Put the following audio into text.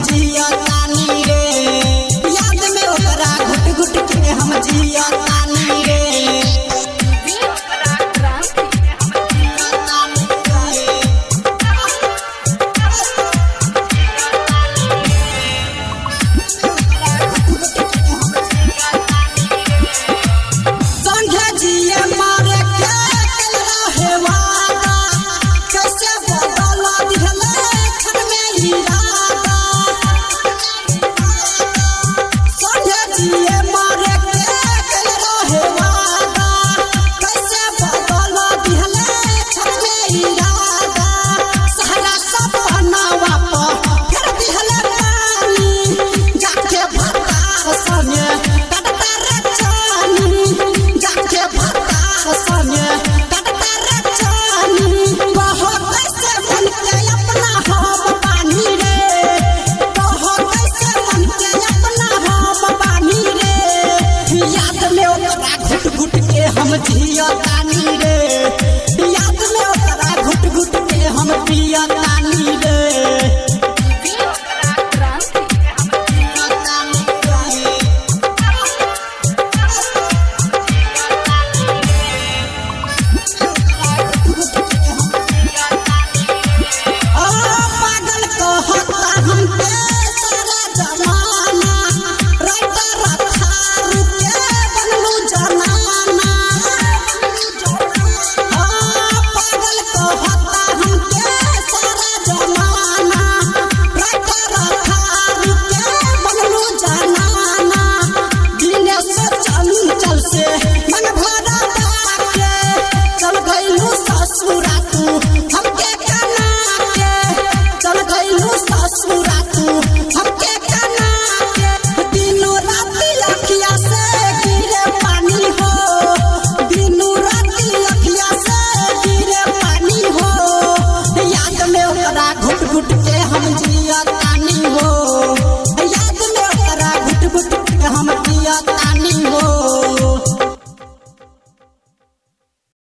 जिया तानी रे, याद में ओकरा घुट घुट के हम जिया तानी रे। संघे जिए मारे के कल रहे वादा, कैसे बदल दिहले क्षण में इरादा। संघे जिए मारे के कल रहे वादा, कैसे बदल दिहले क्षण में इरादा। सारा सपनावा पर फेर दिहले पानी, जाके भतार संगे कटता रे चानी, जाके भतार संगे कटता रे चानी। कहो कैसे मन के अपना हम पानी रे, कहो कैसे मन के अपना हम पानी रे। याद में ओकरा घुट घुट के हम जिया तानी रे, याद में ओकरा घुट घुट के हम पिया तानी रे। ओ पागल कहता हमके सारा जमाना, राइटर थारू के बनलू जनाना। ओ पागल कहता हमके सारा जमाना, राइटर थारू के बनलू जनाना। दिनेश चंचल से मन भरा के चल गइलू ससुरा तू हमके कना के, चल गइलू ससुरा तू हमके कना के। दिनो राति अखिया से गिरे पानी हो, दिनो राति अखिया से गिरे पानी हो। याद में ओकरा घुट घुट के हम जिया।